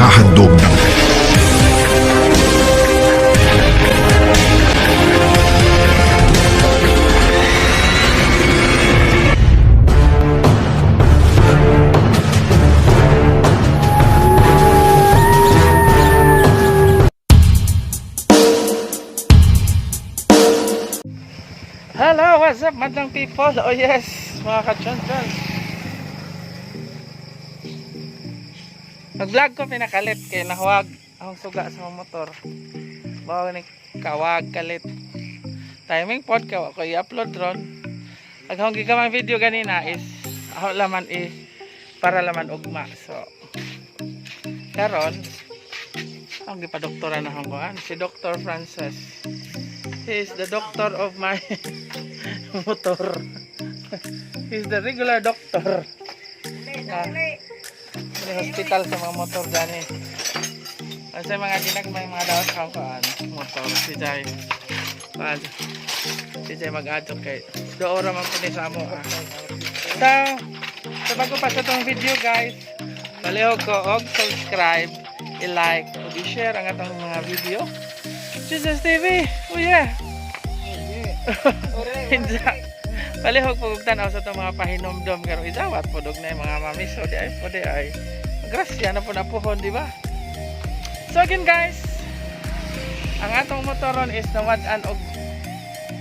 Naghahandom ng Hello, what's up, madlang people? Oh yes, mga ka-chon-chon. Nag-vlog ko pinakalit kay nahuwag akong suga sa mga motor. Bawo ni kawag kalit. Timing pod ka ko i-upload ron. Ag akong gigamang video ganina is ako laman i para laman ugma. So karon ang gipadoktora na akong kuan si Dr. Frances. He is the doctor of my motor. He's the regular doctor. Ah, may hospital sa mga motor gani. Kasi mga ginagmay mga daot kang kuan motor si Jai. Kuan. Si Jai mag-adyo kay doora man po ni sa amo. Ah. So, sa bago pa sa tong video guys, palihog ko og subscribe, i-like, ug i-share ang atong mga video. Jesus TV! Oh yeah! Inja. Palihog po og tan-aw sa itong mga pahinomdom pero izawat po dog na yung mga mamiso di ay po di ay. Grasya na po na pohon, di ba? So again guys, ang atong motoron is nawad-an og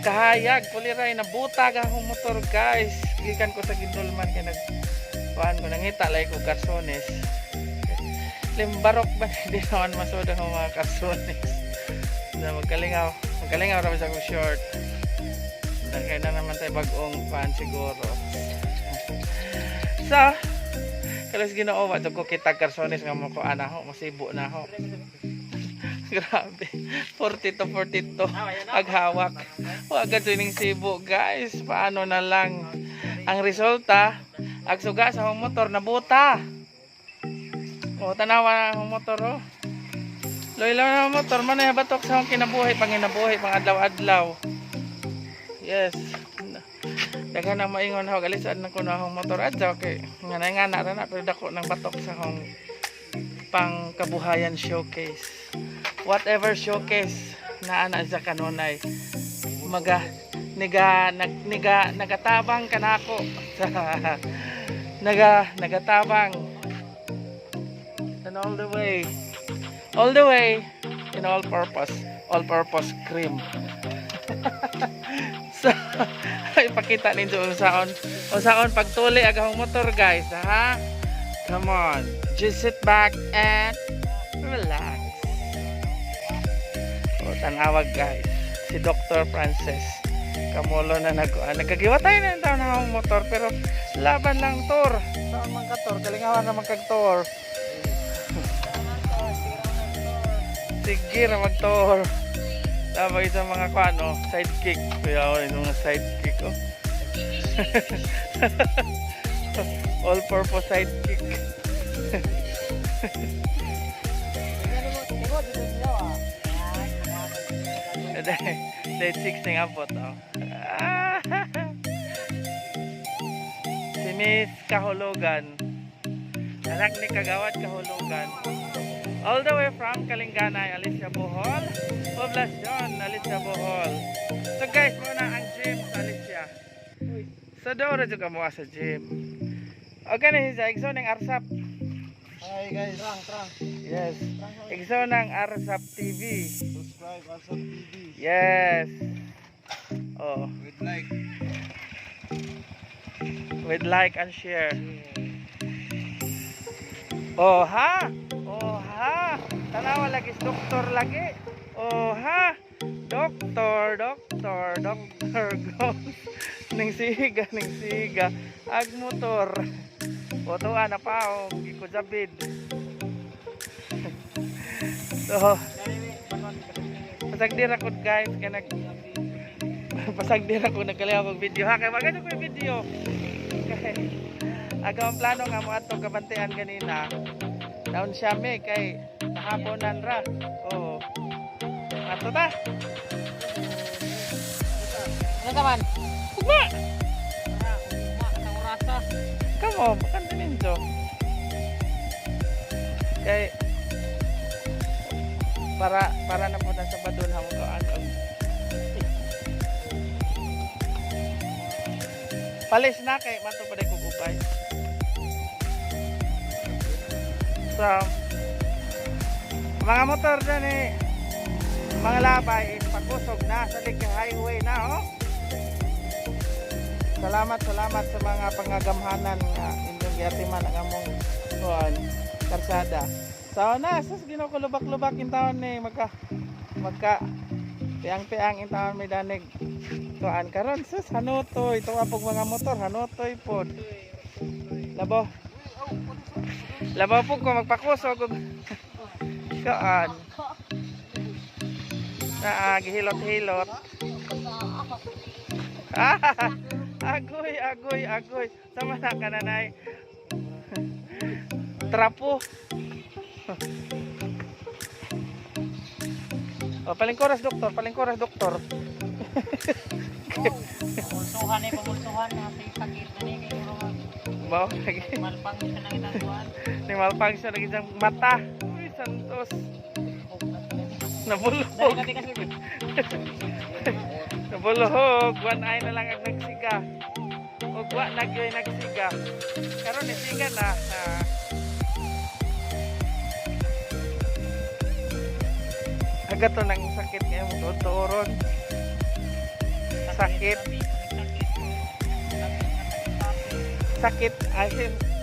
kahayag kuliray na butag akong motor guys. Gikan ko sa gidulman kay nag kuan ko nangita lay ko karsones. Limbarok ba di naman masud ang mga karsones. Na magkalingaw, magkalingaw ra ba sa akong short. Kaya na naman tayo bagong kuan siguro. So, kalos Ginoo wa jud ko kita karsones nga mo ko ana ho, masibo na ho. Grabe. 40 to 42 aghawak. Wa agad ning sibo, guys. Paano na lang ang resulta? Ag suga sa akong motor nabuta. O tanawa na akong motor oh. Loy lang na ang motor man ay batok sa akong kinabuhi, panginabuhi, pang adlaw-adlaw. Yes. Daghan ang maingon ho, alisad na ko na akong motor adlaw kay nga na nga na ra na pero dako ng batok sa akong pangkabuhayan showcase. Whatever showcase na ana sa kanunay. Maga niga nag niga nagatabang kanako sa naga nagatabang and all the way, all the way in all purpose cream. So ipakita ninyo unsaon unsaon pagtuli ag akong motor guys, ha. Come on, just sit back and relax. O tanawag guys, si Dr. Francis Kamulo na nag ah, nagkagiwatay na yung taon na akong motor pero laban lang tor saan man ka tor kalingawan naman kag tor. Sige ra mag tor. Tapos sa mga kuano, sidekick. Kuya ako yung mga sidekick oh. All purpose sidekick. Day 6 ng abot oh. Ah! Si Miss Kahulugan. Anak ni Kagawad Kahulugan. All the way from Kalinganay, Alicia Bohol. Poblasyon, Alicia Bohol. So guys, muna ang gym sa Alicia. So doon na ka mo sa gym. Okay na siya, igso ng Arsap. Hi guys. Trang, trang. Yes. Igso ng Arsap TV. Subscribe Arsap TV. Yes. Oh, With like. With like and share. Oh ha. Oh ha. Tanawa lagi si doktor lagi. Oh ha. Doktor, doktor, doktor goes. Ning siga, ning siga. Ag motor. O tuwa na pa oh, gikujabid. So, pasagdi ra ko guys kay nag pasagdi ra ko nagkaliw og video ha kay maganda ko yung video. Kay aga ang plano nga mo ato kabantayan ganina. Down siya me kay haponan ra. Oo. Ato ta. Ano naman? Ugma. Ugma, ang orasa. Kamo, bakante ninyo. Kay Para na po na sa badon ha mo kuan og palis na kay mato pa kog upay. So, mga motor dyan eh, mga labay is pakusog na sa Lake Highway na, oh. Salamat, salamat sa mga pangagamhanan nga inyong giatiman ang among kuan karsada. So na, sus, Ginoo ko, lubak-lubak in taon ni magka piang-piang in taon may danig kuan karon, sus, hanutoy tuwa pog mga motor, hanutoy pod. Labo. Labo po ko magpakusog og kuan. Na gihilot-hilot. Ah, agoy, agoy, agoy. Sama na ka, nanay. Trapo. O, palingkuras, doktor, palingkuras, doktor. Pamulsuhan eh, pamulsuhan. Nasa sakit na ni kay Muro. Bao lagi. Malpang siya nang itatuan. Ni malpang siya lagi siyang mata. Uy, santos. Nabulog. Dali kati kasi. Nabulog. One eye na lang ang nagsiga. O wa na gyud nagsiga. Karon ni siga na. Ah. Agato nang sakit ngayon mo tuoron. Sakit. Sakit ay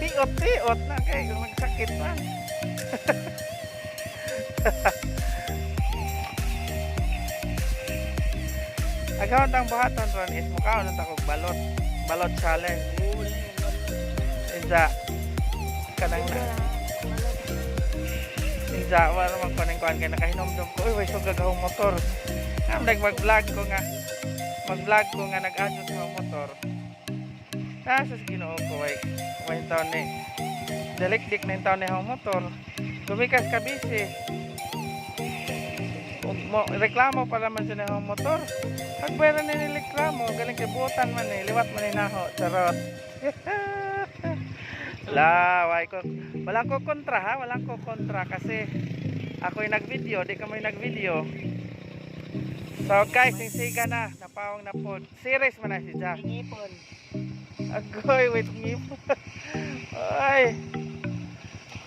tiot tiot na kay magsakit man. Agawon tang buhaton ron is mukaon na ta kog balot. Balot challenge. Insa kanang na. Insa wala man ko ning kuan kay nakahinomdom ko, uy, way sugag akong motor. Am nag mag-vlog ko nga nag-adjust sa motor. Sa Ginoo ko, way taon ni dalikdik na yung taon ni akong motor. Gumikas ka busy. Ug mo reklamo pa naman siya ng motor. Pagbayran ni reklamo, galing kay buotan man eh, liwat man ni naho, charot. La, way ko. Wala ko kontra ha, wala ko kontra kasi ako'y nag-video, di ka mo'y nag-video. So guys, yung siga na, napawang na po. Series man na si Jack. Ngipon. Agoy, wait, ngipon. Ay.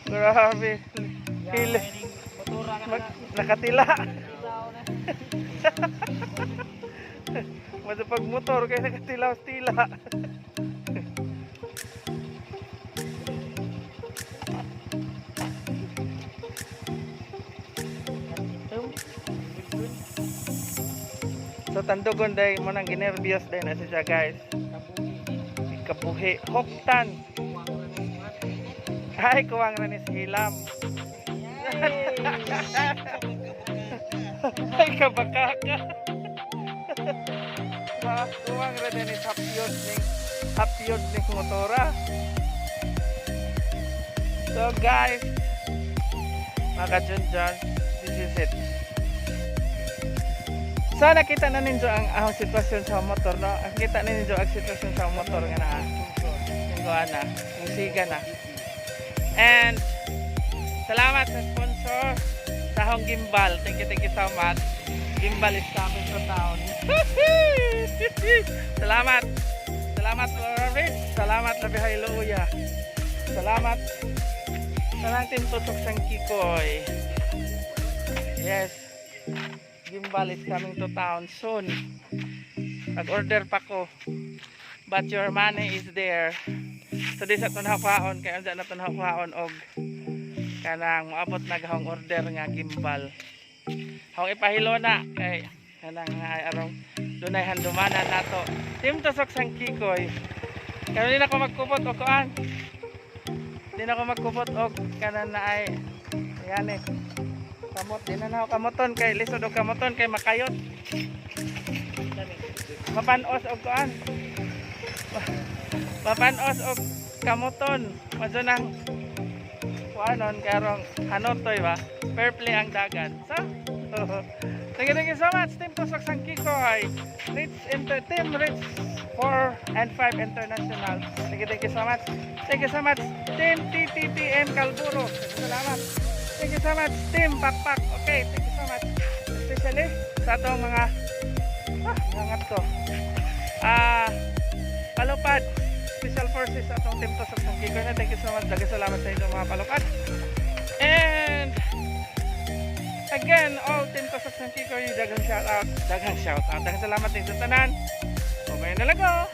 Grabe. Hili. Motora ka Mag, na. nakatila. Isaw na. Masapag motor kaya nakatila tila. So tandugon day mo nang ginervyos day na siya, guys. Kabuhi. Hoktan. Ay, kuwang ra ni si Hilam. Ay, kabaka ka. Ha, kuwang ra ni hapyod ning motora. So guys, mga ka-John, this is it. So nakita na ninyo ang sitwasyon sa motor, no? Nakita na ninyo ang sitwasyon sa motor nga naa. Yung gawa na, yung siga na. And salamat sa sponsor sa akong gimbal. Thank you so much. Gimbal is coming to town. Salamat. Salamat, Laura Rich. Salamat, Labi Hallelujah. Salamat. Salamat, Team Tutok Sang Kikoy. Yes. Gimbal is coming to town soon. Nag-order pa ko. But your money is there. So di sa tunhaw-kwaon kay unsa na tunhaw-kwaon og kanang moabot na gahong order nga gimbal. Hong ipahilo na kay kanang nga ay arong dunay handumanan nato. Team Tusok Sang Kikoy. Karon di na ako magkupot og kuan. Di na ako magkupot og kanan na ay yan eh. Kamot di na na ako kamoton kay lisod og kamoton kay makayot. Mapanos og kuan. Mapanos og kamoton. Madyo nang kuanon karong hanotoy ba? Fair play ang dagan. So, thank you so much, Team Tusok Sang Kikoy. Rich Inter Team Rich 4 and 5 International. Thank you so much. Thank you so much, Team TTTM Calburo. Salamat. Thank you. you so much, Team Pakpak. Okay, thank you so much. Especially sa atong mga hangat ko. Palupad Special Forces, atong Team Tusok ng Kiko na. Thank you so much. Daghang salamat sa inyong mga palupad. And again, all Team Tusok ng Kiko, yung daghang shout out. Daghang shout out. Daghang salamat din sa tanan. Bye na lang ko.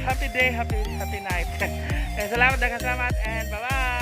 Happy day, happy happy night. Daghang salamat, daghang salamat, and bye-bye.